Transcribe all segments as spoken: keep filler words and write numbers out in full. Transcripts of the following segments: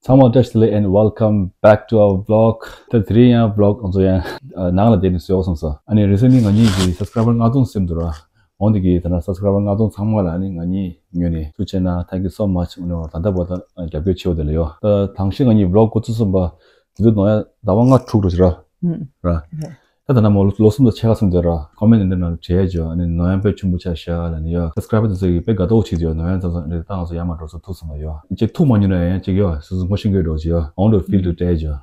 ཚང་མ་བཀྲ་ཤིས་བདེ་ལེགས། And welcome back to our vlog. ད་དེ་རིང་ཡང་vlog ང་ཚོ་ཡང་ཨ་ནང་ལ་བསྡད་ནས་བཟོས་སོང་ས། ཨ་ནི་recently ང་གཉིས་ཀྱི་subscriber ལྔ་སྟོང་ཟིན་འདུག་ར། འོན་ཏེ་གི་ད་ན་subscriber ལྔ་སྟོང་ཚང་མ་ལ་ཨ་ནི་ང་གཉིས་ངོས་ནས་ཐུགས་རྗེ་གནང་། Thank you so much. འོ་ད་ལྟ་བར་དུ་རྒྱབ་སྐྱོར་ཆེ་བ་དེ་ལ་ཡོད། ད་དང་ཤི་ང་གཉིས་vlog འགོ་བཙུགས་ཙམ་པ་དེ་དུས་ནང་ཡང་ཟླ་བ་ལྔ་དྲུག་རེད་ར། ཧུམ། ར། ད་ད་ན་མོ་ལོ་གསུམ་དང་ཕྱེད་ཀ་སོང་དེ་ར། comment འདི་ནང་བྲིས་ཡ་ཅོ། ཨ་ནི་ནོར་ཡང་དཔེ་ཆེན་པོ་ཆགས་ཤག་ལབ་ནི་ཡོད། subscriber དེ་ཚོ་ཡིས་དཔེ་དགའ་ཏོག་བྱེད་དུ་ཡོད། ནོར་ཡང་ཙམ་ཙམ་རེད། ད་ང་ཚོ་ཡར་མར་འགྲོ་ཚུར་ཐུག་སོང་བ་ཡོད། ཅིག་ཐུག་མ་མྱོང་ན་ཡང་ཅིག་ཡོད་སོ་སོ་ངོ་ཤེས་མཁན་འགྲོ་ཅིག་ཡོད། I want to feel to try ཅོ།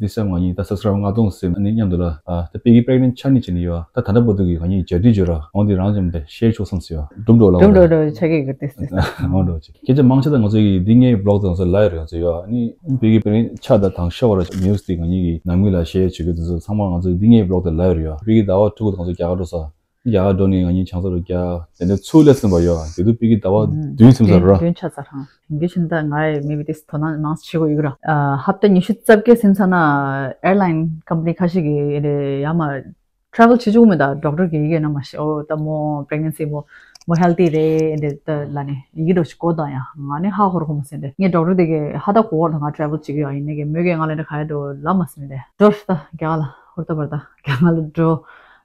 འདི་སེམས་ང་གཉིས་ད་subscriber ལྔ་སྟོང་ཟིན། ཨ་ནི་མཉམ་དུ་ལ་ཨ་ད་དཔེ་གི་pregnant ཆགས་ནི་བྱེད་ནི་ཡོད། ད་ད་ལྟ་བར་དུ་གི་ང་གཉིས་མཇལ་དུས་ཅོ་ར། འོ་འདི་རང་ཙམ་དེ་share ཆོག་བསམ་སོང་ཡོད། སྒྲུང་འགྲོ་ལ་འགྲོ་འགྲོ་ཆ་གི་གི་ཏེ་སི་འོ་འགྲོ་ཅིག་སྐད་ཆ་མང་ཆེ་ད་ང་ཚོ་ཡི་འདི་ངའི་vlog དང་ཚོ་live རེད། ང་ཚོ་ཡོད། ཨ་ནི་བོད་ཀྱི་བོད་རིགས་ཆ་དང་དང་ཤོག་ར་news དེ་ང་གཉིས་ཀྱི་ནང་མི་ལ་share བྱེད་རྒྱུ་དེ་ཚོ་ཚང་མ་ང་ཚོ་འདི་ངའི་vlog དང་live རེད་ཡོད། བོད་ཀྱི་ཟླ་བ་དྲུག་དང་ཚོ་རྒྱ་གར་འགྲོ་ས། རྒྱ་གར་འགྲོ་ནས་ང་གཉིས་ཆང་ས་རུ་རྒྱ་དེ་འདྲ་ཚུར་སླེབས་ཟིན་པ་ཡོད། དེ་དུས་བོད་ཀྱི་ཟླ་བ་བདུན་ཟིན་ས་ར། བདུན་ཆགས་ཚར་རང་། དེང་གི་ཕྱིན་ད་ང་ཡི་maybe དེ་དོ་སྣང་མང་ཆེ་བོ་ཡོད་ར། ཨ་ཧབ་ཏ་ཉི་ཤུ་རྩ་བརྒྱད་ཟིན་ཚར་ན་airline company ཁ་ཤས་ཀྱིས་ཡ་མ་travel བྱེད་བཅུག་མེད། ད་doctor གིས་ཡི་གེ་ནང་མ་ཤེས། ཨོ་ད་མོ་pregnancy མོ་མོ་healthy རེད་འདི་ད་ལ་ནི་ཡི་གེ་འགྲོ་ཞིག་གོ་ད་ཡང་ང་ནི་ཧ་ཧོར་ཧོ་མ་ཟིན་ཏེ། ངས་doctor དེ་གི་ཧ་ད་གོ་བར་ད་ང་travel བྱེད་ཀྱི་ཡོད། ཡིན་ནི་གི་མོས་གི་ང་ལ་འདྲ་ག་ཡ་འགྲོ་ལ་མ་ཟིན་ཏེ་འགྲོ་ད་རྒྱ་གར་ལ་ཧོར་ད་བར་ད་རྒྱ་གར་ལ་འགྲོ་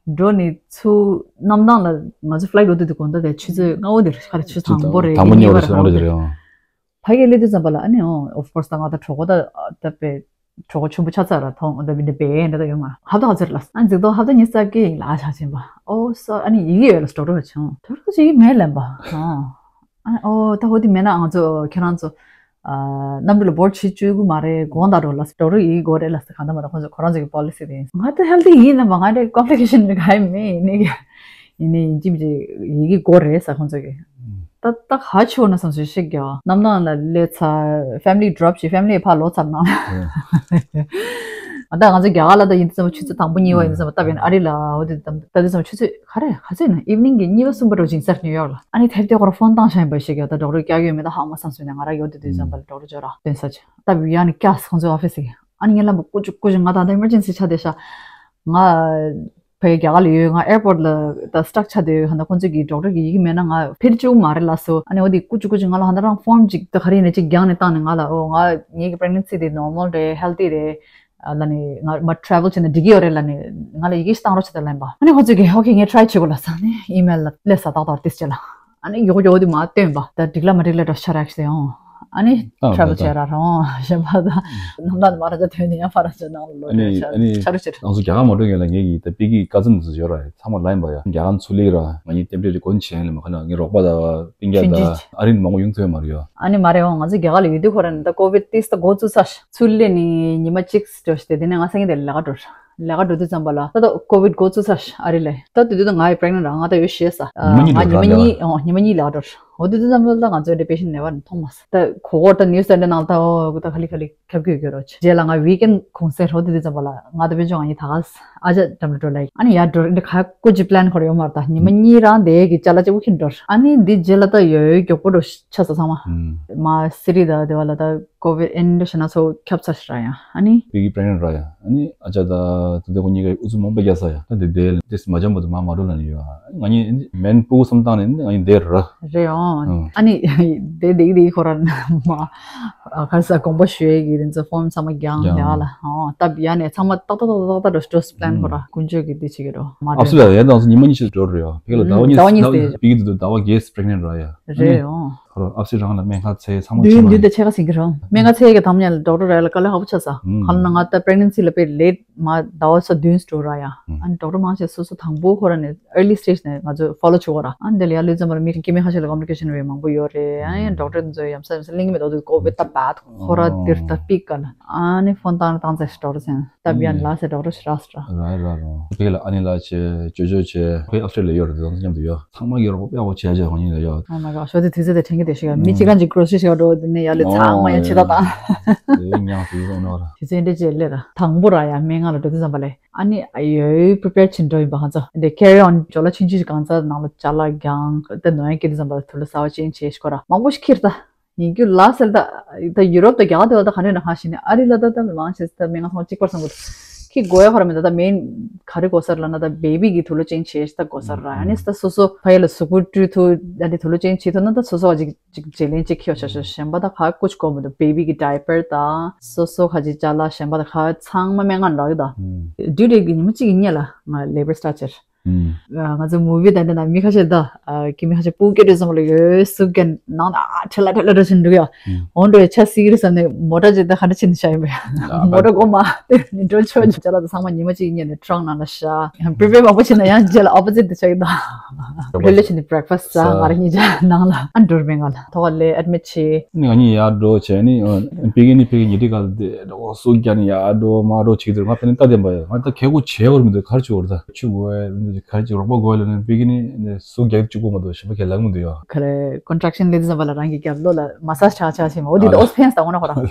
འགྲོ་ནི་ཚུར་གནམ་ཐང་ལ་ང་ཚོ་flight འགྲོ་དུས་དུ་གོ་ད་དེ་ཆུ་ཚོད་ལྔ་བོ་དེ་རེད་ཁ་རེ་ཆུ་ཚོད་དང་པོ་རེད། དང་པོ་གཉིས་པ་རེད་ཟེར་འོང་རེད་ཟེར་ཡང་། ཕ་གིར་སླེབས་དུས་ཙམ་པ་ལ་ཨ་ནི་ཨོ་of course ད་ང་ད་གྲོད་ཁོག་ད་ད་པེ་གྲོད་ཁོག་ཆེན་པོ་ཆགས་ཚར་ར། ཐོང་ད་བི་འདི་པེ་འདྲ་ད་ཡོང་མ་ཧབ་ད་ག་ཚོད་ལ་ཨ་འཛིག་ཏོ་ཧབ་ད་ཉི་ཤུ་རྩ་བརྒྱད་ཡིན་ལ་ཆ་ཆེན་པ། ཨོ་སོ་ཨ་ནི་ཡི་གེ་ཡོད་ལ་doctor བ་ཆུང་doctor ཅིག་ཡིག་མེད་ལན་པ། ཨ་ཨོ་ད་ཧོ་དི་མེད་ན་ང་ཚོ་ཁྱེད་རང་ཚོ་གནམ་གྲུ་ལ་འབོར་ཆེ་བཅུག་གི་མ་རེད། དགོངས་དག་འགྲོ་ལ་doctor ཡིག་དགོས་རེད་ལ་གང་ད་མ་ད་ཁོང་ཚོ་ཁོ་རང་ཚོ་གི་policy དེ་ཡིན། ང་ད་healthy ཡིན་ལ་མ་ང་འདྲ་complication ག་ཡི་མེད་ཡིན་ནི་གི་ཡིན་ནི་ཡིན་གཅིག་མིན་གཅིག་ཡི་གེ་དགོས་རེད་ས་ཁོང་ཚོ་གི་ད་ད་ག་ཆོ་ན་བསམ་སོང་ཤིག་གི་ཨ་གནམ་ཐང་ལ་སླེབས་ཚར་family drop བྱས་family ཕར་ལོག་ཚར་ནང་ལ་ད་ང་ཚོ་རྒྱ་གར་ལ་ད་ཡིན་དུས་ཙམ་པ་ཆུ་ཚོད་དང་པོ་གཉིས་པ་ཡིན་དུས་ཙམ་པ་ད་བན་ཨ་རི་ལ་འོ་དེ་ད་དུས་ཙམ་པ་ཆུ་ཚོད་ག་རེ་ག་ཚོད་ན་evening གི་གཉིས་པ་གསུམ་པ་འགྲོ་ཅིང་སར་ནིའུ་ཡོག་ལ་ཨ་ནི་ཐེབས་ཏེ་ཁོ་ར་ཕོན་བཏང་བཞག་ཡིན་པ་ཞིག་གི་ད་doctor བསྐྱལ་གི་ཡོད་མེད་ད་ཧ་མ་བསམ་སོང་ནས་ང་ར་ཡོད་དུས་དུས་ཙམ་པ་ལ་doctor ཅོ་ར་དོན་ས་ཆེ་ད་ཡ་ནི་བསྐྱལ་ཁོང་ཚོའི་office གི་ཨ་ནི་ངས་ལབ་པ་ཀུ་ཅུ་ཀུ་ཅུ་ང་ད་ད་emergency ཆ་དེ་ཤ་ང་བས་རྒྱ་གར་ལ་ཡོད། ང་airport ལ་ད་stuck ཆགས་བསྡད་ཡོད། ཧ་ད་ཁོང་ཚོས་ཀྱི་doctor གི་ཡི་གེ་མེད་ན་ང་ཕེབས་བཅུག་མ་རེད་ལ་སོ། ཨ་ནི་འོ་དེ་ཀུ་ཅུ་ཀུ་ཅུ་ང་ལ་ཧ་ད་རང་form ཅིག་ད་ག་རེ་ཡིན་ན་ཅིག་རྒྱང་ནས་བཏང་ནས་ང་ལ་ཨོ་ང་ངེད་ཀྱི་pregnancy དེ་normal རེད། healthy རེད་ལ་ནི་ང་མ་travel བྱས་ན་འགྲིག་གི་ཡོད་རེད་ལ་ནི་ང་ལ་ཡི་གེ་ཞིག་བཏང་རོགས་བྱེད་ད་ལན་པ། ཨ་ནི་ཁོང་ཚོས་ཀྱི་okay ངས་try བྱེད་དགོས་ལ་ས་ནི་email ལ་སླེབས་ས་ཏག་ཏག་ཏིས་བྱས་ལ། ཨ་ནི་མགྱོགས་མགྱོགས་དེ་མ་སྟོན་པ་ད་འགྲིག་ལ་མ་འགྲིག་ལ་འགྲོ་ཤ་རག་ཤི་ཡོང་། ཨ་ནི་ཨ་travel ད་བྱས་ར་རོང་ཞེས་པ་ད་ནམ་ཟླ་མ་ར་ཅ་ཐོན་ནས་ཡང་ཕ་ར་ཅ་ནང་ལོ་ཨ་ནི་ཨ་ནི་ཆ་རུ་ཆེ་ང་ཚོ་རྒྱ་གར་མ་འགྲོ་ཡོད་ལ་ངེད་ཀྱི་ད་པི་ཀི་ཀ་ཛིན་དེ་ཚོ་ཡོད་ར་ཚང་མ་ལ་ཡིན་པ་ཡ་རྒྱ་གར་ཚུར་སླེབས་ར་ང་གཉིས་རྟེན་འབྲེལ་དེ་གོན་བྱས་ལ་མ་ཁ་ན་ངའི་རོགས་པ་ད་པིན་རྒྱ་ཆུང་ཆུང་ད་ཨ་རིན་མང་པོ་ཡོང་ཐུབ་ཡོད་མ་རེད་ཡོ། ཨ་ནི་མ་རེད་འོང་ང་ཚོ་རྒྱ་གར་ལ་ཡོད་དུས་ཁོ་ར་ནི་ད་covid དེ་ད་འགོ་བཙུགས་ཚར་ཚུར་སླེབས་ནི་ཉི་མ་གཅིག་འགྲོ་ཤི་དེ་དེ་ནས་ང་སེང་གེ་དེ་ལས་ཀ་འགྲོ་ར། ལས་ཀ་འགྲོ་དུས་ཙམ་པ་ལ་ད་ལྟ་ཀོ་བིད་འགོ་བཙུགས་ཚར་ཨ་རི་ལ། ད་དེ་དུས་ད་ང་ཡི་པྲེག་ནེན་རང་ང་ད་ཡོད་ཤེས་ས། ཉི་མ་གཉིས་ང་ཉི་མ་གཉིས་ཨོ་ཉི་མ་གཉིས་ལས་ཀ་འགྲོ། འོ་དེ་དུས་ཙམ་པ་ལ་ང་ཚོའི་འདྲ་པེ་ཤན་ནད་པ་མཐོང་མ་སོང་། ད་གོ་གོར་ད་ནིའུ་སི་ད་འདྲ་ནང་ད་ཨོ་ད་ག་ལི་ག་ལི་ཁྱབ་ཁྱུ་ཡོད་རོ་ཆེ། རྗེས་ལ་ང་ཝིག་ཨེན་གུང་སེང་རོ་དེ་དུས་ཙམ་པ་ལ་ང་ད་བེ་ཅོ་ང་གཉིས་ད་ག་ཨ་ཅག་འགྲམ་ལ་འགྲོ་ལ་ཨ་ནི་ཡར་འགྲོ་འདི་ག་ཀོ་ཅི་པི་ལན་ཁོ་ར་ཡོད་མ་རེད། ད་ཉི་མ་གཉིས་རང་དེ་གི་ཅ་ལག་ཅིག་འུ་ཁྱིན་འགྲོ། ཨ་ནི་འདི་རྗེས་ལ་ད་ཡོད་ཡོད་མགྱོགས་པོ་འགྲོ་ཆ་ས་ཚང་མ་མ་སི་རི་ད་དེ་བ་ལ་ད། ཀོ་བིད་ཨེ་འདྲ་ཞེ་ན་ཚོ་ཁྱབ་ཚར་ཤག་ར་ཡ། ཨ་ནི། བོད་ཀྱི་པྲེག་ནེན་ར་ཡ། ཨ་ནི་ཨ་ཅག་ད་དེ་དེ་ཁོ་གཉིས་ཀའི་ཨུ་ཚུགས་མང་པོ་རྒྱག་ས་ཡ། ད་དེ་དེ་དེ་མ་འཇམ་པོ་དེ་མ་མ་འགྲོ་ལ་ནི་ཡོད། ཨ་ནི་ང་གཉིས་མེན་སྤུ་གུ་བསམ་བཏང་ནས་ནི་ང་གཉིས་དེ་ར། རེད་ཨང་། ཨ་ནི་དེ་དེ་དེ་ཁོ་ར་མ་ཁ་ས་དགོངས་པ་ཞུ་ཡས་ཀྱི་དེ་ཚོ་ཕོམ་ཚང་མ་རྒྱང་རྒྱང་ཡ་ལ་ཨང་སྟབས་ཡ་ནས་ཚང་མ་ཏག་ཏག་ཏག་ཏག་ཏག་འགྲོ་འགྲོ་སི་པི་ལན་ཁོ་ར་ཀུན་སྤྱོད་ཀྱི་དེ་བྱེད་ཀྱི་རོ་མ་ཨ་སི་ར་ཡ་དང་ཉི་མ་གཉིས་ཤིག་འགྲོ་རེད་ཡ། ཕ་གི་ལ་ཟླ་བ་གཉིས་ཟླ་བ་གཉིས་ཟླ་བ་གཉིས་ཟླ་བ་བརྒྱད་པྲེག་ནེན་ར་ཡ། རེད་ཨང་། ཁོ་རང་ཨ་ཕྱི་རང་ལ་སྨན་ཁང་ཚད་ཚང་མ་བདུན་བདུན་དང་ཕྱེད་ཀ་ཟིན་གྱི་རེད། སྨན་ཁང་ཚད་ཀྱི་དམ་ཉལ་ཌོག་ཊར་རེ་ལ་དཀའ་ལས་ཁག་པོ་ཆགས་ས། ཁ་ལ་ན་ང་ད་པྲེག་ནེན་སི་ལ་དཔེ་ལེ་ཊི་མ་ཟླ་བ་ས་བདུན་སྤྲོ་ར་ཡ། ཨ་ནི་ཌོག་ཊར་མང་ཆེ་སོ་སོ་དང་པོ་ཁོ་ར་ནས་ཨར་ལི་སི་ཊེ་ཇི་ནས་ང་ཚོ་ཕོ་ལོ་བྱུག་གོ་ར། ཨ་ནི་དེ་ལ་ཡ་ལུས་ཙམ་པར་མི་སྐྱེ་དམན་ཁ་ཤས་ལ་ཀོམ་པི་ལི་ཀེ་ཤན་རེ་མང་པོ་ཡོད་རེད། ཨ་ནི་ཌོག་ཊར་ཚོ་ཡ་མཚན་མཚན་གླེང་གི་མེད་དོ་དུ་ཀོ་བིད་ད་བད་ཁོ་ར་དིར་ད་པིག་ག་ལ་ཨ་ནི་ཕོན་བཏང་བཏང་ཚེ་ཌོག་ཊར་ཚན། ད་བྱས་ན་ལ་སེ་ཌོག་ཊར་ཞིག་རག་སོང་ར། ར་ར་ར། དེ་ལ་ཨ་ནི་ལ་ཆེ་ཅོ་ཅོ་ཆེ་ཁོའི་ཨོ་སི་ཊྲེ་ལི་ཡ་ཡོད་རེད། དེ་ཚོ་མཉམ་དུ་ཡོད། ཚང་མ་གི་རོགས་པ་ཡག་པོ་བྱས་བྱས་ཁོང་གཉིས་ལ་ཡོད། Oh my god ཞོ་དེ་དུས་ཚོད་དེ་དྲན་གི་དེ་ཞིག་ཡོད། མི་གཅིག་རང་གཅིག་གྲོ་སི་ཞིག་འགྲོ་དེ་ནས་ཡ་ལས་ཚང་མ་ཡ་ཆེ་ད་དང་། དེ་ཉག་དེ་ཡོད་ནོ་ར། དུས་ཚོད་འདྲ་ཅེ་ལེ་ར་དང་པོ་ར་ཡ་སྨན་ཁང་ལ་འགྲོ་དུས་ཙམ་པ་ལས་ཨ་ནི་ཨ་ཡོད་པི་རི་པེར་བྱེད་འགྲོ་ཡིན་པ་ཧ་ཚོ་དེ་ཁེ་རི་ཨོན་ཇོ་ལ་ཆུང་ཆུང་ཞིག་གང་ཚ་ནང་ལ་ཅ་ལག་རྒྱང་དེ་ནོ་ཡ་སྐྱེ་དུས་ཙམ་པ་ལ་དུ་ལ་ས་བ་ཅན་ཆེ་ཞིག་གོ་ར་མང་པོ་ཞིག་ཁྱེར་ད། ཡིན་རྒྱུ་ལ་སེལ་ད། ད་ཡུ་རོབ་དང་རྒྱ་གར་དེ་བ་ད་ག་ནས་ན་ཧ་ཤི་ནས་ཨ་རི་ལ་ད་ད་མང་ཆེ་ད་མི་ང་ཚོ་གཅིག་པར་སང་གོ། ཁྱི་དགོས་ཡ་ཧོ་ར་མི་ད་ད་མེན་ག་རེ་དགོས་ས་རེད་ལབ་ན་ད་བེ་བི་གི་དུག་ལོག་ཅན་བྱེད་ད་དགོས་ས་རེད། ཨ་ནི་ད་སོ་སོ་ཕ་ཡུལ་ལ་གཟུགས་པོ་བཀྲུས་ཐུབ་ད་དེ་དུག་ལོག་ཅན་བྱེད་ཐུབ་ན་ད་སོ་སོ་བ་ཅིག་ཅིག་བརྗེ་ལེན་ཅིག་ཁྱོད་ཤ་ཤ་གཞན་པ་ད་ཁ་ཀུ་ཅི་གོ་མི་འདུག་བེ་བི་གི་ཌའི་པར་ད་སོ་སོ་ཁ་ཅིག་ཅ་ལག་གཞན་པ་ད་ཁ་ཚང་མ་སྨན་ཁང་རག་གི་ད། ཌིའུ་ཊི་གི་ཉི་མ་གཅིག་གི་སྔོན་ལ་ང་ལེ་བར་སི་ཊརཊ་བྱས། ང་ཚོ་མུ་བི་དང་དེ་ན་མི་ཁ་ཤས་ད་ཀི་མི་ཁ་ཤས་སྤུ་གུ་སྐྱེ་དུས་ཙམ་པ་ལ་ཡོད་སུ་གན་ནང་ད་ཨ་ཁྲེ་ལ་ཁྲེ་ལ་འགྲོ་བཞིན་འགྲོ་ཡ། འོང་འགྲོ་ཡ་ཆ་སི་རི་ས་ནས་མོ་ཊ་ཅིག་ད་ག་འདྲ་ཕྱིན་ཤ་ཡིན་པས། མོ་ཊ་གོ་མ་དེ་ནི་འགྲོ་ཆོག་ཅ་ལག་ད་ཚང་མ་ཉི་མ་གཅིག་གཉིས་ནས་ཊྲང་ནང་ལ་ཤ་པི་པེ་མང་པོ་ཕྱིན་ན་ཡང་རྗེས་ལ་ཨོ་པོ་ཛིཊ་དེ་ཆགས་ཀྱི་ད། ལེ་ལེ་ཕྱིན་ནས་བྷི་རེག་ཕ་སི་ཟ་ང་རང་གཉིས་ཆ་ནང་ལ་ཨ་འགྲོ་ར་མེད་ང་ལ་ཐོག་ལ་ཨེ་ཌི་མིཊ་བྱས། ནི་ང་གཉིས་ཡར་འགྲོ་བྱས་ནི་ཕ་གི་ནི་ཕ་གི་ཉི་ཁྲི་ག་ལ་དེ་འགྲོ་སུ་རྒྱ་ནི་ཡར་འགྲོ་མར་འགྲོ་བྱེད་ཀྱི་འདུག་ང་ཕ་ནི་ལྟ་བསྡད་པ་ཡ་ང་ད་ཁེ་གོ་བྱས་བར་མི་འདུག་གར་བྱེད་བར་ད་ཆུ་གོ་ཡ་གར་བྱེད་རོགས་པ་གོ་ཡ་ལ་ནི་ཕ་གི་ནི་སུ་རྒྱ་གི་གཅིག་གོ་མ་འདུག་གཞན་པ་ཁས་ལེན་མི་འདུག་ཡ། ག་རེ་ཀོན་ཊྲེག་ཤན་སླེབས་དུས་ཙམ་པ་ལ་རང་གི་རྒྱབ་ལོགས་ལ་མ་སཱ་ཇི་ཆགས་ཆགས་བྱེད་མ་འོ་དེ་ད་ཨོ་ཕན་སི་ད་འོ་ན་ཁོ་རང་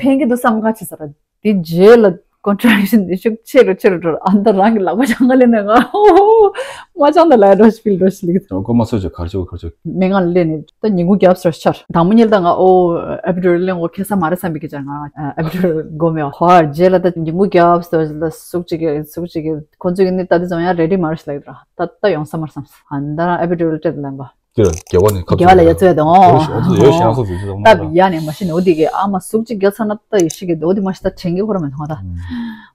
ཕན་གི་འདུག་བསམ་ག་བྱེད་ས་ར། དེ་རྗེས་ལ་ཀོན་ཊྲེག་ཤན་དེ་ཤུགས་ཆེ་རུ་ཆེ་རུ་འགྲོ་ར་ཨ་ད་རང་གི་ལག་པ་བྱང་ག་ལེན་ནས་ང་ཨོ་མ་བྱང་ད་ལ་འགྲོ་ཤི་ཕིལ་འགྲོ་ཤི་ལིག་ཨོ་ཁོ་མ་སོ་ཆོ་གར་ཆོ་གར་ཆོ། སྨན་ཁང་ལ་སླེབས་ནས་ད་ཉིན་གུང་རྒྱབ་སོ་ཆར་དང་པོ་ཉིད་ད་ང་ཨོ་ཨེ་པི་ཌུ་རལ་ལེན་འོ་ཁེ་ས་མ་རེད་བསམ་པའི་སྐད་ཆ་ང་ཨེ་པི་ཌུ་རལ་དགོས་མེད་ཧོ་རྗེས་ལ་ད་ཉིན་གུང་རྒྱབ་སོ་ལ་ཟུག་ཅིག་གི་ཟུག་ཅིག་གི་ཁོ་ཚོས་ནི་ད་དེ་ཙམ་ཡང་རེ་ཌི་མ་རེད་ལབ་ད་ད་ཡོང་ས་མ་རེད་བསམ་ཨ་ད་རང་ཨེ་པི་ཌུ་རལ་སྤྲད་ལེན་པ། དེ་ལ་རྒྱལ་བ་ནས་ཁ་རྒྱལ་བ་ལ་ཡ་ཚོད་དང་ཡོད་ཤེས་ཡོད་ཤེས་སོ་ཟེར་ཟེར་ད་ཡ་ནས་མ་ཤི་ནས་འོ་དེ་གི་ཨ་མ་ཟུག་ཅིག་རྒྱག་ཚར་ན་ད་ཡི་ཤི་གི་འོ་དེ་མ་ཤི་ད་དྲན་གི་ཁོ་ར་མེད་ཐོང་ད།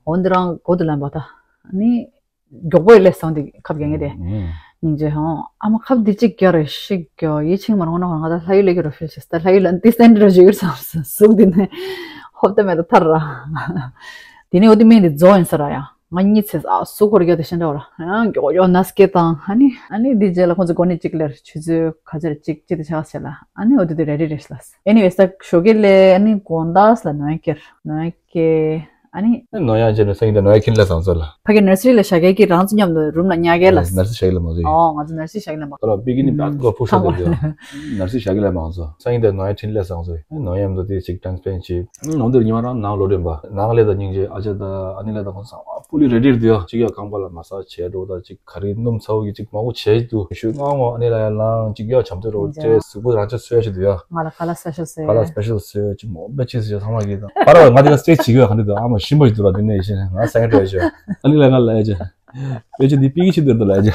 འོ་འདི་རང་གོ་དུ་ལན་པ་ད་ནི་མགྱོགས་པོ་ཡི་ལས་སོང་དེ་ཁབ་རྒྱག་ངེས་དེ་སྙིང་རྗེ་ཧོང་ཨ་མ་ཁབ་འདི་གཅིག་རྒྱག་རེ་ཤི་གི་ཡི་ཆིང་མ་རོང་ན་ཁོ་རང་ད་ལྷ་ཡུལ་ལས་གི་རོ་ཕིལ་ཤི་ད་ལྷ་ཡུལ་ལ་འདི་སེན་ཌི་ར་བཞུགས་ཡོད་བསམ་ཟུག་འདི་ནས་ཧོབ་ཏེ་མེད་ད་ཐར་ར་དེ་ནས་འོ་དེ་སྨན་དེ་རྫོགས་ཡིན་ས་ར་ཡ། ང་གཉིས་ཚེ་ཨ་སུ་འཁོར་རྒྱག་དེ་ཤེས་འདྲ་བ་ར་ཡང་མགྱོགས་མགྱོགས་ན་སྐད་བཏང་ཨ་ནི་ཨ་ནི་འདི་རྗེས་ལ་ཁོང་ཚོ་སྒོ་ནས་གཅིག་ལེར་ཆུ་ཚོད་ག་ཚོད་གཅིག་གཅིག་དེ་ཆགས་ཤེས་ལ་ཨ་ནི་འོ་དེ་དེ་རེ་རེ་རེ་ཤི་ལ་ཨེ་ནི་ཝེ་ས་ཞོགས་ཀས་ལས་ཨ་ནི་དགོང་དག་ལ་ནོ་ཡ་ཀེར་ནོ་ཡ་ཀེ་ཨ་ནི་ནོ་ཡ་ཅེ་ནོ་སང་ཉིན་དེ་ནོ་ཡ་ཁྱིན་ལ་སང་ཚོ་ལ་ཕ་གི་ནར་སི་རི་ལ་བཞག་གས་ཀྱི་རང་ཚོ་མཉམ་དུ་རུམ་ལ་ཉལ་གས་ལ་ནར་སི་བཞག་གི་ལ་མ་ཚོ་ཡིན་ཨོ་ང་ཚོ་ནར་སི་བཞག་གི་ལ་མ་ཚོ་ལ་པི་གི་ནི་བད་གོ་ཕུ་ཤ་དེ་ནར་སི་བཞག་གི་ལ་མ་ཚོ་སང་ཉིན་དེ་ནོ་ཡ་ཁྱིན་ལ་སང་ཚོ་ནོ་ཡ་མ་ཚོ་དེ་ཅིག་ཊེམ་སྤེན་ཅིག་ནང་དེར་ཉི་མ་རང་ནང་ལོ་རིམ་པ་ནང་ལས་དང་སྙིང་རྗེ་ཨ་ཅག་དང་ཨ་ནི་ལས་དང་ཁོང་ཚང་མ་ཕུ་ལི་རེ་ཌི་རེད་འདུག་ཡ། གཅིག་ཡ་ཁང་པ་ལ་མ་སག་བྱས་འགྲོ་དང་གཅིག་ག་རེ་སྣུམ་ཚ་བོ་གི་གཅིག་མང་པོ་བྱས་འདུག་ཤུ་ང་ངོ་ཨ་ནི་ལ་ཡ་ལང་གཅིག་ཡ་བྱམས་ཐོས་རོ་ཅེ་གཟུགས་པོ་རང་ཆ་སོས་ཤི་འདུག་ཡ། ང་ལ་ཁ་ལག་སི་པེ་ཤལ་སོས་ཁ་ལག་སི་པེ་ཤལ་སོས་གཅིག་མོ་པེ་ཆི་སི་ཡ་ཚང་མ་གི་དང་པ་ར་ང་དེ་ག་སི་ཊེ་ཇི་བྱེད་གི་ཡ་ག་འདི་དང་ཨ་མ་ཤི་མ་ཞིག་འདུག་ར་དེ་ནས་ཡེ་ཤེས་ང་སེང་གེ་འགྲོ་ཡ་ཤོ་ཨ་ནི་ལ་ང་ལ་ཡ་ཅེ་པེ་ཆི་འདི་པི་གི་ཆི་འདིར་དུ་ལ་ཡ་ཅེ་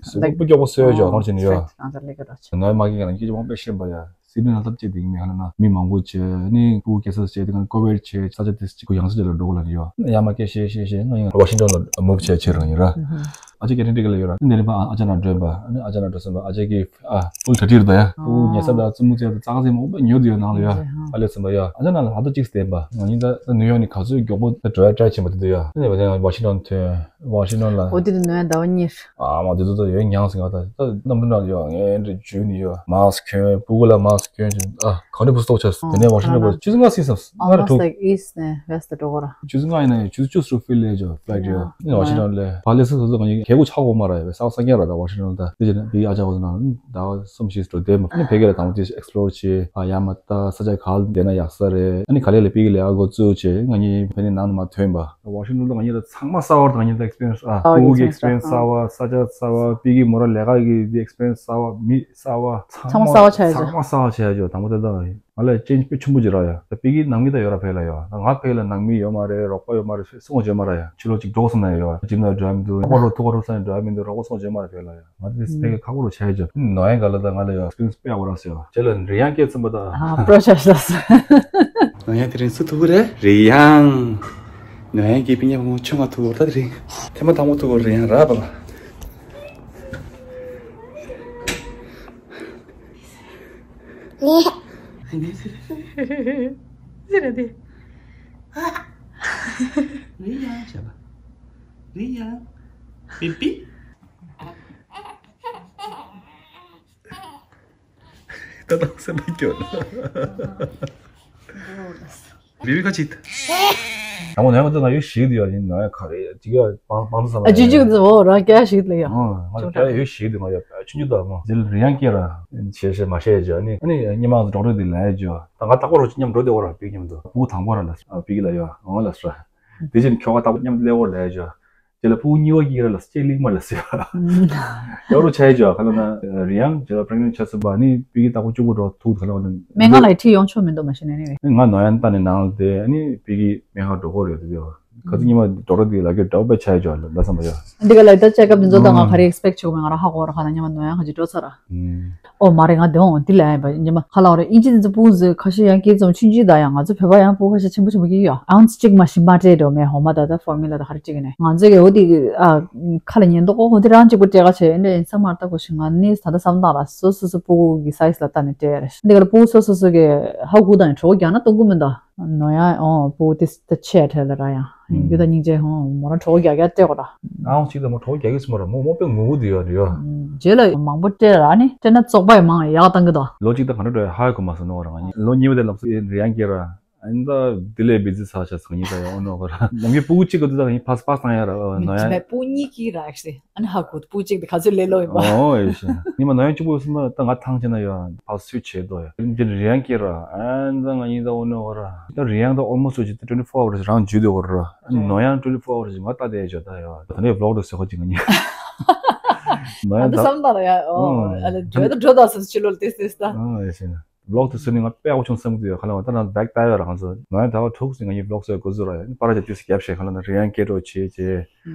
གཟུགས་པོ་སྐྱོ་པོ་སོས་ཡ་ཅོ་ཁོང་ཆེ་ནི་ཡ། ང་ཚ་ལེ་ག་ར་ཆེ་ནོ་མ་གི་ང་རང་སྐྱིད་ཅི་མོ་པེ་ཤེས་པ་ཡ། སི་ཌི་ནང་ལྟ་བཅད་དེ་ཡིན་མིན་ཧ་ན་ན་མི་མང་པོ་བྱས་ནི་སྤུ་གུ་སྐྱེ་ས་བྱས་དེ་ག་ཀོ་བིཌ་བྱས་ས་ཆ་དེ་ཅིག་གུ་ཡང་ས་ཆ་ལ་འགྲོ་དགོས་ལ་ཡོད། ཡ་མ་སྐད་ཤེས་ཤེས་ཤེས་ང་ཡང་ཝ་ཤིང་ཊོན་ལ་མུབ་བྱས་ཆེ་རང་ཡིན་ར། ཨ་ཅེ་ཀེ་ཊིན་ཊི་ག་ལ་ཡོད་ར་དེ་ནས་རིམ་པ་ཨ་ཅག་ན་འགྲོན་པ་ཨ་ཅག་ན་འགྲོ་སོང་པ་ཨ་ཅག་གི་ཨ་སྤུ་གུ་གྲ་སྒྲིག་རེད་ད་ཡ་སྤུ་གུ་ཉལ་ས་དང་བཙུན་མོ་བྱས་ད་ཙག་ཙིག་མང་པོ་ཉོ་དུ་ཡོད་ནང་ལ་ཡ་ཨ་ལས་སོང་པ་ཡ་ཨ་ཅག་ན་ལ་ཧ་ད་ཅིག་བསྟན་པ་ང་ཡིན་ད་ད་ནིའུ་ཡོག་ནི་ག་ཚོད་མགྱོགས་པོ་ད་འགྲོ་ཡ་ཊ་རའི་བྱེད་མ་ཐུབ་དུ་ཡ་ཨ་ནས་ཝ་ཤིང་ཊོན་ཐོན། ཝ་ཤིང་ཊོན་ལ། འོ་དེ་དུ་ནོ་ཡ་ཟླ་བ་གཉིས། ཨ་མ་དེ་ཚོ་ད་ཡོད་མྱངས་ཟིན་ག་ད་ད་གནམ་གྲུ་ནང་ཡོད་ངས་འདྲ་འཇུས་ནི་ཡོད་མཱ་སི་ཁི་གྱོན་སྤུ་གུ་ལ་མཱ་སི་ཁི་གྱོན་ཨ་ག་འདྲ་བུ་སྟོག་ཆ་དེ་ནས་ཝ་ཤིང་ཊོན་བར་ཆུ་ཚོད་ལྔ་ཟིན་སོང་ང་ར་Almost ཐུག like east ནས west ལ་འགྲོ་གོ་ར། ཆུ་ཚོད་ལྔ་ཡིན་ན་ཡང་ཆུ་ཚོད་བཅུ་ཟུར་ཕི་ལ་ཡོད་ཅོ་ཕི་ལའི་ཊི་ཡོད་ནི་ཝ་ཤིང་ཊོན་ལ་ཕ་ལེ་སི་ཚོ་ཚོ་ག་ཉིད་གད་གུ་ཆག་གོ་མ་ར་ཡོད་ས་ས་ཀྱང་ར་ད་ཝ་ཤིང་ཊོན་ད་དེ་ཅི་ན་བི་ཨ་ཅག་གོ་ན་ཟླ་བ་གསུམ་བཞི་ཙམ་འགྲོ་བསྡད་མ་ནི་ཕ་གི་ལ་དང་པོ་དེ་ཨེག་སི་པི་ལོར་བྱེད་ཨ་ཡ་མ་ད་ས་ཆ་ག་ལ་བསྡད་ན་ཡག་ས་རེད་ཨ་ནི་ག་ལེ་ལ་ཕ་གི་ལ་ཨ་གོ་བཙུགས་བྱེད་ང་གཉིས་ཕ་ནི་ནང་ནས་མ་ཐོན་པ། ཝ་ཤིང་ཊོན་ལ་ང་གཉིས་ད་ཚང་མ་གསར་བ་དང་ང་གཉིས་ད་ཨེག་སི་པི་རི་ཡན་སི་ཨ་ཨ་སྤུ་གུ་གི་ཨེག་སི་པི་རི་ཡན་སི་གསར་བ་ས་ཆ་གསར་བ་ཕ་གི་མོ་ར་ལས་ཀ་གི་དེ་ཨེག་སི་པི་རི་ཡན་སི་གསར་བ་མི་གསར་བ་ཚང་མ་གསར་བ་ཆགས་ཡ་ཅོ་དང་པོ་དེ་ད་ང་ལ་ཅེན་ཇི་དཔེ་ཆེན་པོ་ཅིག་རག་ཡ། ད་ཕ་གི་ནང་མི་ད་ཡོད་ར་ཕ་གི་ལ་ཡོད་ད་ང་ཕ་གི་ལ་ནང་མི་ཡོད་མ་རེད་རོགས་པ་ཡོད་མ་རེད་སུ་ངོ་བརྗོད་མ་ར་ཡ་ཕྱི་ལོགས་ཅིག་འགྲོ་སོང་ན་ཡོད་ཇིམ་ལ་འགྲོ་ཡ་མི་འདུག་ཁོ་ལོ་ཐུག་ག་རུབ་ས་ནས་འགྲོ་ཡ་མི་འདུག་རོགས་པ་སུ་ངོ་བརྗོད་མ་ར་ཕ་གི་ལ་ཡོད། ང་དེ་ཕ་གི་ཁག་པོ་རུ་ཆགས་ཡ་ཅོ་ནོ་ཡ་ག་ལ་ད་ང་ལ་ཡོད་ཨེག་སི་པི་རི་ཡན་སི་དཔེ་ཡག་པོ་རག་སོང་ཡ་ཅེ་ལ་རི་ཡང་སྐད་ཚིམ་པ་ད་ཨ་པྲོ་ཆ་ཤ་ས། ནོ་ཡ་དེ་རིང་སུ་ཐུག་གི་རེད། རི་ཡང་། ནོ་ཡ་གི་པི་ཉ་བུ་མོ་ཆུང་ང་ཐུག་གི་རེད་ད་དེ་རིང་། ཐེངས་མ་དང་པོ་ཐུག་གི་རི་ཡང་ར་པ་ལ། ཟེར་ར་དེ། རི་ཡང་བྱ་བ། རི་ཡང་། པི་པི། ད་དང་སེམས་པ་སྐྱོ་ན། བི་བི་ཁ་ཅིག་དང་པོ་ནས་ང་ཚོ་ང་ཡོད་ཞིག་དུ་ཡོད་ཡིན་ན་ཡ་ག་རེ་ཅིག་ཡོད་པང་པང་ཚ་ས་ཨ་ཅི་ཅིག་དུ་འོ་རང་སྐྱ་ཞིག་ལ་ཡོད། ང་སྐྱ་ཡོད་ཞིག་དུ་ང་ཡོད་ཆུང་ཆུང་དུ་མོ་ཟིལ་རི་ཡང་སྐྱེ་ར་ཞེས་ཞེས་མ་བཤད་ཅོ་ནི་ཨ་ནི་སྙེ་མང་ཚོ་གྲོགས་རེ་དུ་ལ་ཡ་ཅོ་ད་ང་རྟག་པར་རོ་ཅིག་མཉམ་འགྲོ་དེ་འོ་ར་བིག་མཉམ་དུ་བུ་དང་པོ་ར་ལ་བིག་ལ་ཡོད་འོང་ལ་སོ་དེ་བཞིན་ཁྱོ་ག་རྟག་པར་མཉམ་དུ་སླེབས་འོ་ལ་ཡ་ཅོ། དེ་ལ་ཕྲུ་གུ་གཉིས་པ་གཉིས་ཀ་ར་ལ་སྐྱེ་གླིང་མ་ལ་ཟེར་བ། ཡོ་རུ་ཆ་ཡི་ཇོ་ཁ་ལ་ན་རི་ཡང་ཇོ་པྲེག་ནེན་ཆ་ཚུན་པ་ནི་ཕྲུ་གུ་ཏག་པོ་གཅིག་པོ་འགྲོ་ཐུག་ཁ་ལ་ན། སྨན་ཁང་ལ་ཁྲིད་ཡོང་ཆོག་མི་འདུག་མ་གཞི་ནས་ནི། ང་ནོ་ཡན་ཏ་ནི་ནང་ལ་དེ་ནི་ཕྲུ་གུ་སྨན་ཁང་འགྲོ་དགོས་རེད་དེ། ག་ཚོད་ཉི་མ་ཌོག་ཊར་དེ་ལ་གི་འདྲ་པོ་དཔེ་ཆ་ཡོད་ཅོག་ལ་ལ་བསམ་པ་ཡོད། འདི་ག་ལ་ད་ཅེག་ཨབ་འདི་ཚོ་ད་ང་ག་རེ་ཨེག་སི་པེག་བྱེད་དགོས་མེད། ང་རང་ཧ་གོ་ར། ཁ་ན་ཉི་མ་ནོར་ཡང་ག་ཅིག་འགྲོ་ཚར་ར། ཨོ་མ་རེད། ང་དེ་འོང་དེ་ལ་ཡིན་པ་ཉི་མ་ཁ་ལ་འོ་རེད། ཨིན་ཇི་འདི་ཚོ་སྤུ་གུ་ཚོས་ཁ་ཤས་ཡང་སྐྱེས་ཙམ་ཆུང་ཆུང་ད་ཡང་ང་ཚོ་བོད་པ་ཡང་སྤུ་གུ་ཁ་ཤས་ཆེན་པོ་ཆེན་པོ་སྐྱེ་གི་ཡོད། ཨའུན་ཙི་གཅིག་མ་ཞིམ་པ་སྤྲད་འགྲོ་མེད། འོ་མ་ད་ད་ཕོར་མུ་ལ་ད་ག་རེ་སྤྲད་གི་ནས་ང་ཚོ་གི་འོ་དེ་ཨ་ཁ་ལ་ཉན་མདོག་ཁོག་ཁོག་དེ་རང་གཅིག་པུ་སྤྲད་ག་བྱས་ཨེ་འདྲ་ཡིན་ས་མ་རེད། ད་གོ་ཞིག་ང་ནི་ད་ལྟ་བསམ་སྟངས་ལ་སོ་སོ་སོ་སྤུ་གུ་གི་སའི་ཛི་ལ་ལྟ་ནས་སྤྲད་ཡ་རེད། འདི་ག་ལ་སྤུ་གུ་སོ་སོ་སོ་གི་ཧ་གོ་ད་ཡང་གྲོད་ཁོག་རྒྱགས་ན་གཏོང་གི་མིན་ད། ནོར་ཡང་ཨོ་སྤུ་གུ་དེ་ད་ཆེ་ཁྲེལ་ལ་ར་ཡང་ཡོད་ད་སྙིང་རྗེ། ཧོ་མོ་རང་གྲོད་ཁོག་རྒྱགས་རྒྱགས་སྤྲད་གོ་ར། ཨའོ་གཅིག་ད་མོ་གྲོད་ཁོག་རྒྱགས་ཀྱི་སུ་མ་ར་མོ་མོ་དཔེ་ངུ་གུ་དེ་ཡོད་རེད་ཡོད། རྗེས་ལ་མང་པོ་སྤྲད་ར་ནི་སྤྲད་ན་བཙོག་པ་ཡང་མང་ཡག་བཏང་གི་ད། ལོ་གཅིག་ད་ག་འདྲ་འགྲོ་ཡ་ཧ་གོ་མ་སོང་ནོ་ར། ང་གཉིས་ལོ་གཉིས་པ་དེ་ལབ་སོ་ཡིན་རེ་ཡང་སྐྱེས་ར། ཨ་ནི་ད་དེ་ལས་བི་ཛི་ཚར་ཆ་སོང་ཡིན་ད་ཡ་ཨོ་ནོ་གོ་ར། ནམ་རྒྱུན་སྤུ་གུ་གཅིག་ག་དུས་ད་ཡིན་ཕ་སི་ཕ་སི་བཏང་ཡ་ར་ཨོ་ནོ་ཡ། སྤུ་གུ་གཉིས་ཀྱིས་ར་ཨེག་ཅུ་ལི་ཨ་ནི་ཧ་གོ་སྤུ་གུ་གཅིག་དེ་ག་ཚོད་ལས་སླ་པོ་ཡིན་པ། ཨོ་ཡེ་ཤེ་ཉི་མ་ནོར་ཡང་གཅིག་པོ་སུ་མ་ད་ང་ཐང་ཆེ་ན་ཡ་ཕ་སི་སུས་བྱེད་དོ་ཡ། རིམ་གྱིས་རེ་ཡང་སྐྱེས་ར། ཨ་ནི་ད་ང་གཉིས་ད་ཨོ་ནོ་གོ་ར། ད་རེ་ཡང་ད་ཨོལ་མོ་སི་ཅིག་ད་ཊུ་ཝེན་ཊི་ཕོར་ཨ་ཝར་སི་རང་འཇུས་དེ་གོ་ར། ཨ་ནི་ནོར་ཡང་ཊུ་ཝེན་ཊི་ཕོར་ཨ་ཝར་སི་ང་ལྟ་དེ་ཡ་ཇོ་ད་ཡ། ད་ནི་བི་ལོག་ཏུ་བཟོ་གོ་ཅིག་ང་གཉིས་ནོར་ཡང་ད་ད་བསམ་ད་ལ་ཡ་ཨོ་ཨ་ལ་འགྲོ་ད་འགྲོ་ད་སོ་སོ་ཕྱི་ལོགས་ལ་ཏེ་ཏེ་ད། ཨོ་ཡེ་ཤེ་ན། བི་ལོག་དེ་བཟོས་ནས་ང་དཔེ་ཡག་པོ་བྱུང་བསམ་གྱི་ཡོད། ཁ་ལ་ང་ད་ནང་བེག་ལྟ་ཡོད་ར། ང་ཚོ་ནང་ཡང་ཟླ་བ་དྲུག་ཙམ་ང་གཉིས་བི་ལོག་བཟོས་འགོ་བཙུགས་ར་ཡ། པར་རྒྱབ་དུས་སུ་རྒྱབ་བྱས་ཁ་ལ་ན་རེ་ཡང་སྐད་གྲགས་ཆེ་ཆེ།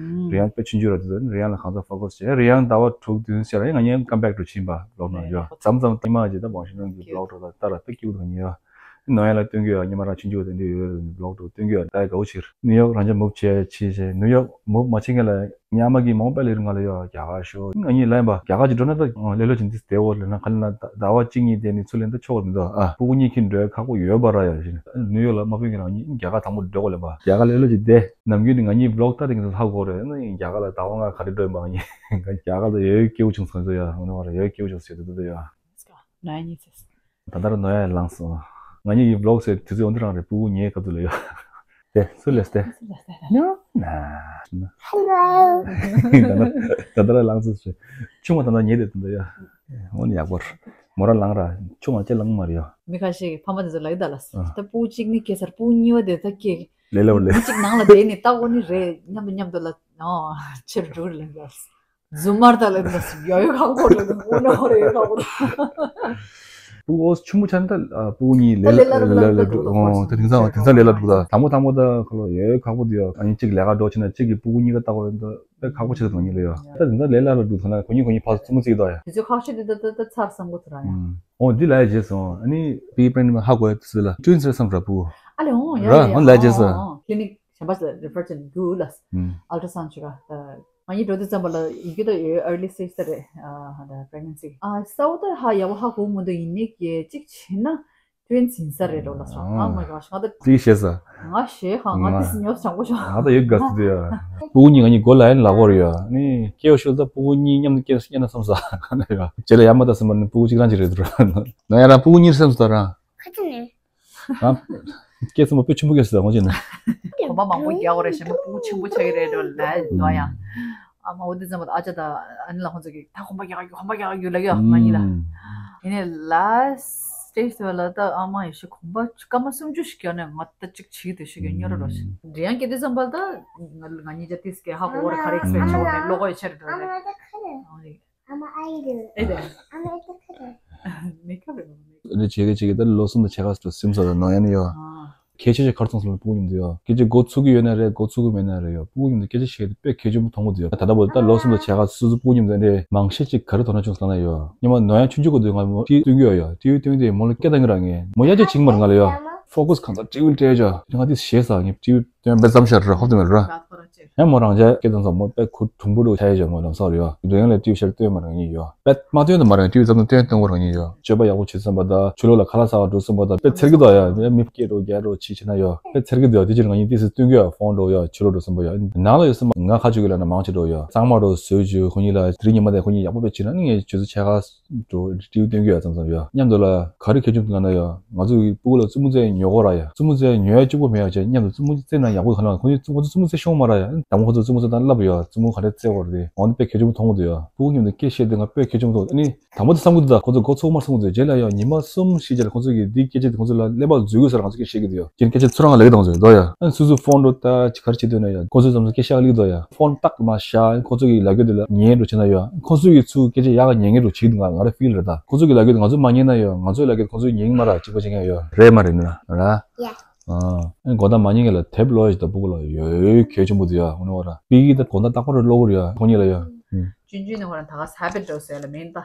རེ་ཡང་དཔེ་ཆུང་ཆུང་ར་དེ་ཚོ་རེ་ཡང་ལ་གང་ཚ་ཕོ་ཁ་སི་བྱས་རེ་ཡང་ཟླ་བ་དྲུག་བདུན་ཟེར་ར་ཡ། ང་གཉིས་ཀམ་བེག་ཏུ་ཕྱིན་པ་བི་ལོག་ནང་ཡོད། མཚམས་མཚམས་ཉི་མ་ཅིག་ད་བང་ཤིང་ནང་གི་བི་ལོག་འགྲོ་ད་ལྟ་ར་དཔེ་སྐྱིད་པོ་ང་གཉིས་ཡོད། ནང་ཡང་ལ་སྟོན་གྱི་ཡོད། ཉི་མ་རང་ཆུང་ཆུང་དེ་འདྲ་ཡོད་ར་བི་ལོག་འགྲོ་སྟོན་གྱི་ཡོད། ད་ཡ་དགའ་བོ་ཕྱིར་ནིའུ་ཡོག་རང་ཅག་མུབ་བྱས་ཕྱིན་བྱས་ནིའུ་ཡོག་མུབ་མ་བྱེད་མཁན་ལ། ཉག་མ་གི་མང་པོ་ལས་རིང་ང་ལ་ཡོད་རྒྱ་གར་ཤོག་ང་གཉིས་ལན་པ་རྒྱ་གར་གྱི་འགྲོ་ན་ད་ལེ་ལོ་ཅིག་འདི་བསྡད་འོ་ལེ་ན་ག་ལེ་ན་ཟླ་བ་གཅིག་གཉིས་བསྡད་ནི་ཚུར་ལེན་ད་ཆོག་མི་འདུག་ཨ་སྤུ་གུ་གཉིས་ཁྱིམ་འགྲོའི་ཁག་པོ་ཡོད་པ་ར་ཡ་ཞིག་ནིའུ་ཡོག་ལ་མ་ཕུལ་མཁན་རང་གཉིས་རྒྱ་གར་དང་པོ་འགྲོ་དགོས་ལེ་པ་རྒྱ་གར་ལེ་ལོ་ཅིག་བསྡད་ནམ་རྒྱུན་ནི་ང་གཉིས་བི་ལོག་ལྟ་དེ་གི་ཧ་གོ་རེད་ནི་རྒྱ་གར་ལ་ཟླ་བ་ལྔ་ག་རེ་འགྲོ་ཡིན་པ་ང་གཉིས་རྒྱ་གར་ལ་ཡོད་སྐྱེ་བོ་བྱུང་སོང་ཟེར་ཡ་འོ་ན་བ་ར་ཡོད་སྐྱེ་བོ་བྱུང་ཟེར་དུ་དུ་ཡ། ད་ལྟ་ར་ནོར་ཡ་ལངས་སོང་། ང་གཉིས་ཀྱི་བི་ལོག་ཟེར་དུས་ཚོད་འོན་ཏེ་རང་རེད་སྤུ་གུ་ཉལ་སྐབས་དུ་ལ་ཡོད། དེ་སུ་ལས་དེ། ད་ལྟ་ར་ལངས་སོང་ཟེར། ཆུང་མ་ད་ལྟ་ཉལ་དེ་དུ་ལ་ཡོད། འོན་ཡག་པོ་རེད། མོ་ར་ལངས་ར་ཆུང་མ་ཅི་ལངས་མ་རེད་ཡོད། མི་ཁ་ཤས་ཀྱི་ཕ་མ་དེ་ཚོ་ལ་ཡོད་ད་ལ། ད་སྤུ་གུ་གཅིག་ནི་སྐྱེས་ཚར་སྤུ་གུ་གཉིས་པ་དེ་ད་སྐྱེས། ལས་སླ་པོ་ལས། སྤུ་གུ་གཅིག་ནང་ལ་བསྡད་ནི་ལྟ་གོ་ནི་རེད་མཉམ་དུ་མཉམ་དུ་ལ་ཨོ་ཕྱིར་འགྲོ་རེད་ལ། རྫུན་མར་ད་ལ་ཡོད་ཡོད་ཁག་པོ་རེད་དངོས་གནས་ཧོ་རེ་ཡོད་ཁག་པོ་རེད། སྤུ་གུ་ཆུང་མོ་ཆ་ནི་ད་སྤུ་གུ་གཉིས་ལས་ལ་ལས་ལ་ལ་འགྲོ་ཨོ་ད་དེང་སང་དེང་སང་ལས་ལ་འགྲོ་ད་དང་པོ་དང་པོ་ད་ཁ་ལོ་ཡོད་ཡོད་ཁག་པོ་དེ་ཡོད། ཨ་ནི་གཅིག་ལས་ཀ་འགྲོ་ཕྱིན་ན་གཅིག་གི་སྤུ་གུ་གཉིས་ཀ་ལྟ་དགོས་ཡོད་ད་དཔེ་ཁག་པོ་ཆགས་ད་ངེས་ལ་ཡོད། ད་དེང་སང་ལས་ལ་ལ་འགྲོ་ཐོན་ན་ཁོ་གཉིས་ཁོ་གཉིས་ཕར་ཚུར་མོ་བརྩིས་ད་ཡ། དེ་ཚོ་ཁག་ཤས་དེ་ད་ད་ད་ཚར་བསམ་གོ་ཐུ་ར་ཡ། ཨོ་འདི་ལ་ཡ་རྗེས་སོང་ཨ་ནི་པི་པན་ཧ་གོ་ཡ་དུ་སི་ལ་ཊུ་ཝིན་སི་རེད་བསམ་ར་སྤུ་གུ་ཨ་ལེ་ཨོ་ཡ་ར་ཡ་ཨོ་ལ་ཡ་རྗེས་སོང་། ཁི་ལི་ནིག་གཞན་པ་ཞིག་ལ་རི་ཕར་བྱེད་དགོས་ལ། ཨལ་ཊ་སའུན་ཌི་བྱེད་ག་ང་གཉིས་འགྲོ་དུས་ཙམ་པ་ལ་ཡིན་རྒྱུ་ད་ཡོད་early stage ད་རེད། ཨ་ཧ་ད་pregnancy ཨ་གསལ་པོ་ད་ཧ་ཡག་པོ་ཧ་གོ་མི་འདུག་ཡིན་ནའི་གཅིག་བྱས་ན་twins ཡིན་ས་རེད་འགྲོ་ལ་སོང་། ཨ་མ་ག་ང་ད་དེ་ཤེས་ས། ང་ཞེས་ཧ་ང་དེ་སི་ཉོ་བྱང་པོ་ཤོག་ང་ད་ཡོད་དགའ་སུ་དེ་ཡ། སྤུ་གུ་གཉིས་ང་གཉིས་མགོ་ལ་ཡན་ལག་པོར་ཡོད་ནི་སྐྱེ་བ་ཤུལ་ད་སྤུ་གུ་གཉིས་མཉམ་དུ་སྐྱེས་སྐྱེས་ན་བསམ་ས་ང་ན་ཡོད། རྗེས་ལ་ཡ་མ་ད་སེམས་པ་ནི་སྤུ་གུ་གཅིག་རང་གཅིག་རེད་འདུག་ར། ན་ཡ་རང་སྤུ་གུ་གཉིས་སེམས་སུ་ད་རང་། ཁ་ཆེ་ནས། ང་སྐྱེས་ཙམ་པ་དཔེ་ཆེན་པོ་སྐྱེས་སོང་ད་ངོ་ཅི་ན། གོམ་པ་མང་པོ་རྒྱག་དགོས་རེད་ཞེས་མ་སྤུ་གུ་ཆེན་པོ་ཆགས་ཀྱི་རེད་འགྲོ་ལ་ལོ་ཡང་། ཨ་མ་འོ་དེ་ཙམ་པ་ཨ་ཅག་དང་ཨ་ནི་ལ་ཁོང་ཚོ་གིས་ད་གོམ་པ་རྒྱག་རྒྱུ་གོམ་པ་རྒྱག་རྒྱུ་ལབ་ཡོད་ང་གཉིས་ལ། ཡིན་ནའི་last stage དེ་བ་ལ་ད་ཨ་མ་ཡེ་ཤེས་གོམ་པ་སྐར་མ་སུམ་ཅུ་ཞིག་རྒྱག་ནས་ང་ད་གཅིག་བྱིས་དེ་ཞིག་གི་སྨྱོ་ར་རོ་ཞིག་འདྲི་ཡང་སྐྱེ་དུས་ཙམ་པ་ལ་ད་ང་གཉིས་ཅག་ཏིས་ཀྱི་ཧ་གོ་བོ་ར་ག་རེ་expect བྱེད་དགོས་མེད་བློ་ཁོག་ཡོད་ཆེ་རེད་འགྲོ་རེད། ཨ་མ་ཨ་ཡི་རེད། ཨེ་རེད། ཨ་མ་ཨེ་ཏི་ཁ་རེད། མེ་ཁབ་རེད་མ་མེ་ཁབ། འདི་བྱེད་གི་བྱེད་གི་ད་ལོ་གསུམ་དང་ཕྱེད་ཀ་ཙམ་སིམ་ས་ད་ནང་ཡང་ནི་ཡོད། ཨ། གལ་ཆེ་ཆེ་གར་སོང་སོང་སྤུ་གུ་མཉམ་དུ་ཡོད། སྐད་ཆ་མགོ་ཚུགས་ཀྱི་ཡོད་ན་རེད་མགོ་ཚུགས་ཀྱི་མེད་ན་རེད་ཡོད། སྤུ་གུ་མཉམ་དུ་སྐད་ཆ་བཤད་དེ་དཔེ་གལ་ཆེན་པོ་མཐོང་གི་འདུག་ཡོད། ད་ལྟ་བར་ད་ལོ་གསུམ་དང་ཕྱེད་ཀ་སོ་སོ་སྤུ་གུ་མཉམ་དུ་འདི་མང་ཤས་ཅིག་ག་རེ་དོ་སྣང་བྱུང་སོང་ན་ཡོད། ཉི་མ་ནོར་ཡང་ཆུང་ཆུང་གི་དུས་ང་མོ་ཊི་བི་སྟོན་གྱི་ཡོད་ཡོད། ཊི་བི་སྟོན་དེ་མོ་ལ་སྐད་བཏང་གི་ར་ངས་མོ་ཡ་ཅིག་བྱིང་མར་ང་ལ་ཡོད། ཕོ་ཁ་སི་གང་ས་ཊི་བི་སྤྲད་ཅོ་ང་དེ་ཞེད་ས་ངས་ཊི་བི་སྟོན་པའི་ཙམ་ཤར་ར་ཧོབ་ཏེ་མེད་ར། ཡང་མོ་རང་ཅག་སྐད་བཏང་ཙང་མོ་དཔེ་ཁུ་གྲུང་པོ་འདྲ་ཆགས་ཡོད་ཅོ་མོ་ལམ་སང་རེད་ཡོད། འདོད་ཡོན་ལ་ཊི་བི་ཤར་སྟོན་མ་རང་ཉིད་ཡོད། དཔེ་མ་སྟོན་དུ་མ་རང་ཊི་བི་ཙམ་དུ་སྟོན་སྟོན་གོ་རང་ཉིད་ཡོད། སྤྱོད་པ་ཡག་པོ་བྱེད་བསམ་པ་དང་ཆུ་ལོག་ལ་ཁ་ལག་ཟ་བ་འགྲོ་བསམ་པ་དང་དཔེ་འཚེར་གི་འདུག་ཡ། མི་སྐད་འགྲོ་རྒྱག་འགྲོ་ཆི་བྱེད་ན་ཡོད། དཔེ་འཚེར་གི་འདུག་ཡ། དེ་ཕྱིར་ང་གཉིས་ཏིས་སུ་སྟོན་གི་ཡོད། ཕོན་འགྲོ་ཡོད་ཆུ་ལོག་འགྲོ་བསམ་པ་ཡོད། ནང་ལ་ཡོད་བསམ་པ་ང་ཁ་ཆུ་གི་ལ་ན་མང་ཆེ་འགྲོ་ཡོད། གཙང་མ་འགྲོ་བཟོས་རྒྱུ་ཁོ་གཉིས་ལ་དེ་རིང་ཉི་མ་དེ་ཁོ་གཉིས་ཡག་པོ་དཔེ་བྱེད་ན་ནི་ངས་ཆུ་ཚོད་ཕྱེད་ཀ་འགྲོ་ཊི་བི་སྟོན་གི་ཡོད་བསམ་བསམ་ཡོད། མཉམ་དུ་ལ་ག་རེ་གལ་ཆེན་པོ་འདུག་ལབ་ན་ཡོད། ང་ཚོ་གི་སྤུ་གུ་ལ་རྩེད་མོ་རྩེ་ཉོ་དགོས་ར་ཡ། རྩེད་མོ་རྩེ་ཉོ་ཡ་གཅིག་པོ་མེད་ཡ་བྱས་མཉམ་དུ་རྩེད་མོ་རྩེ་ན་ཡག་པོ་ག་ལ་ཁོ་གཉིས་རྩེད་མོ་རྩེ་ཤོང་མ་ར་ཡ། དང་པོ་ཁོ་ཚོ་རྩེད་མོ་རྩེ་སྟངས་བསླབ་ཡོད། རྩེད་མོ་ག་རེ་རྩེ་དགོས་རེད། འོ་འདི་དཔེ་གལ་ཆེན་པོ་མཐོང་གི་འདུག་ཡ། སྤུ་གུ་མཉམ་དུ་སྐད་བཤད་དུས་ང་དཔེ་གལ་ཆེན་པོ་མཐོང་། ཨ་ནི་དང་པོ་དེ་བསམ་གི་འདུག་ད་ཁོ་ཚོ་མགོ་ཚོད་མར་སོང་གི་འདུག་རྗེས་ལ་ཡ་ཉི་མ་གསུམ་བཞི་རྗེས་ལ་ཁོ་ཚོ་གི་འདི་སྐད་ཆ་དེ་ཁོ་ཚོ་ལ་ཀླད་པ་འཛུལ་གི་ས་ར་ང་ཚོ་སྐད་བཤད་གི་འདུག་ཡ། ཁྱེད་སྐད་ཆ་ཚུར་རང་ལབ་གི་འདུག་ཟེར་འདུག་ཡ། ཨ་ནི་སོ་སོ་ཕོན་འགྲོ་ད་ཅི་ག་རེ་བྱེད་འདོད་ན་ཡ་ཁོ་ཚོ་ཙམ་ཚོ་སྐད་བཤད་གི་འདུག་ཡ། ཕོན་ཏག་མ་བཞག་ཁོ་ཚོ་གི་ལབ་རྒྱུ་དེ་ལ་ཉན་འགྲོ་བྱེད་ན་ཡ་ཁོ་ཚོ་གི་ཚུར་སྐད་ཆ་ཡག་ག་ཉན་གི་འགྲོ་བྱེད་འདུག་ང་ང་ར་ཕིལ་རེད་ད། ཁོ་ཚོ་གི་ལབ་རྒྱུ་དེ་ང་ཚོ་མ་ཉན་ན་ཡ་ང་ཚོའི་ལབ་རྒྱུ་དེ་ཁོ་ཚོ་ཉན་གི་མ་ར་གཅིག་པ་བྱེད་མཁན་ཡ་རེད་མ་རེད་ནི་ལ་ར། ཡ། ཨ་ཨ་གོ་ད་མ་ཉིན་ག་ལ་དེབ་ལོ་ཡ་ཞིག་ད་སྤུ་གུ་ལ་ཡོད་གལ་ཆེན་པོ་དུ་ཡ་འོ་ནི་བ་ར་པི་གི་ད་གོ་ད་རྟག་པར་ལོ་གུར་ཡ་ཁོ་གཉིས་ལ་ཡ། ཅུན་ཅུན་ནི་ཧོ་ར་ད་ག་ས་བེད་འགྲོ་ཟེར་ལ་མིན་ད།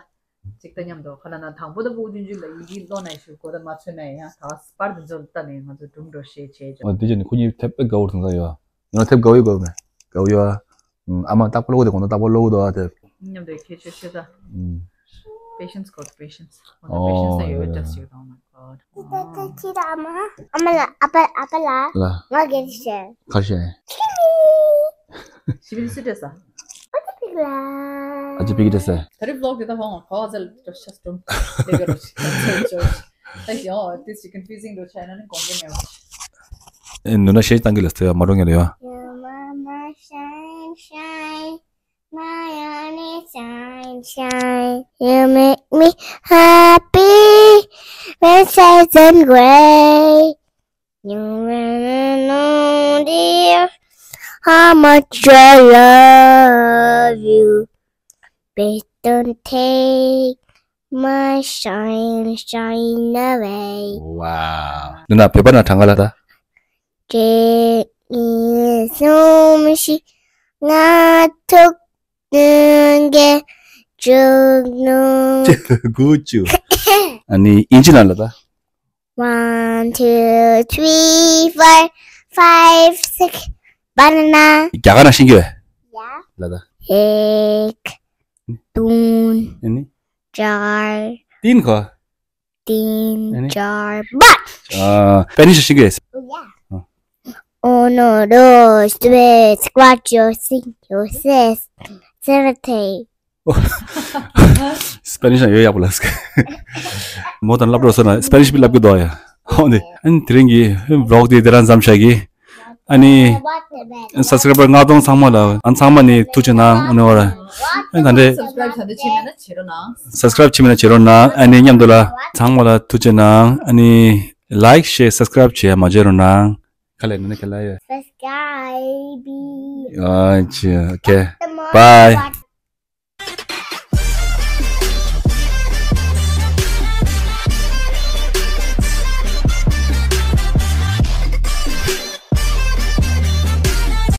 ཅིག་ད་མཉམ་དུ་ཁ་ན་ན་དང་པོ་ད་སྤུ་གུ་ཅུན་ཅུན་ལ་ཡི་གེ་ཀློག་ན་ཞུ་གོ་ད་མ་ཚོད་ན་ཡ་ད་ག་ས་པར་དུ་འཛོལ་ལྟ་ནས་ང་ཚོ་སྒྲུང་འགྲོ་ཤེས་བྱེད་ཅོ། ཨ་དེ་ཅན་ནི་ཁོ་གཉིས་དེབ་དཔེ་དགའ་བོར་དང་ས་ཡ། ཡང་དེབ་དགའ་བོ་ཡོད་དགའ་བོ་མེད་དགའ་བོ་ཡོད་ཨ། ཨ་མ་རྟག་པར་ལོ་གུ་དེ་གོ་ད་རྟག་པར་ལོ་གུ་དོ་ཨ་དེབ། མཉམ་དུ་ཁྱེད་ཆོས་ཤེས་ད། Patience ཁོ་patience. ཁོ་ད patience ཡོད་ཅག་ཞིག་དང་མ་ཁོ། ཁྱེད་ད་ཁྱེད་ད་ཨ་མ། ཨ་མ་ལ་ཨ་ཕ་ཨ་ཕ་ལ། ལ། ང་གལ་ཤེས། གར་ཤེས། ཞི་བའི་སུ་འདྲ་ས། ཨ་ཅི་པིག་ལ། ཨ་ཅི་པིག་འདྲ་ས། ད་རེས་vlog དེ་ད་ཧོང་ཁོ་ཨ་ཙལ་འདྲ་ཤ་སྟོན། ལེ་ག་རོ་ཤ་སྟོན་ཅོ། ད་ཡོ་this is confusing འགྲོ་ཆ་ཡིན་ན་ནི་གོང་གི་མེད་པ། ཨེ་ནུ་ན་ཤེས་བཏང་གི་ལ་སྟོན་ཡ་མ་རུང་ངེ་རེ་ཡོ། Your mama shine shine. My honey sunshine, you make me happy when skies and gray. You wanna know, dear, how much I love you. Please don't take my shine, shine away. Wow. ནུ་ན་བོད་པ་ན་གྲངས་ཀ་ལ་ད། དེ་ཡི་སུམ་ཞིག་ང་ཐུག་ནུན་གེ་བཅུག་ནུ། ཅི་དགུ་བཅུ། ཨ་ནི་ཨིན་ཇི་ལ་ལ་ད། One, two, three, four, five, six, banana. རྒྱ་གར་ན་ཤེས་ཀྱི་ཡོད། ཡ། ལ་ད། एक, दोन, ཨ་ནི། चार, तीन ཁོ། तीन, ཨ་ནི། चार, पाँच. ཨ། སྤེ་ནིཤ་ཤེས་ཀྱི་ཡོད། ཡ། ཨ། Uno, dos, tres, cuatro, cinco, seis, siete. སྤེ་ནིཤ་ཡང་ཡོད་ཡག་པོ་ལབ་སྐད། མོ་དང་སློབ་གྲོགས་ཚོ་ན་སྤེ་ནིཤ་སླབ་གི་འདུག་ཡ། ཧོ་ནི་ཨ་ནི་དེ་རིང་གི་vlog དེ་དེ་རང་མཚམས་བཞག་གི། ཨ་ནི་subscriber ལྔ་སྟོང་ཚང་མ་ལ་ཨ་ཚང་མ་ནི་ཐུགས་རྗེ་གནང་ཨ་ནི་བར། ཨ་ནི་ད་འདྲས་subscribe བྱེད་མེད་ན་བྱེད་རོགས་གནང་། subscribe བྱེད་མེད་ན་བྱེད་རོགས་གནང་། ཨ་ནི་མཉམ་དུ་ལ་ཚང་མ་ལ་ཐུགས་རྗེ་གནང་། ཨ་ནི་like share subscribe བྱེད་མ་བརྗེད་རོགས་གནང་། ཁ་ལས་ནི་ཁ་ལ་ཡོད། Subscribe. ཨ་ཅི། Okay. Bye.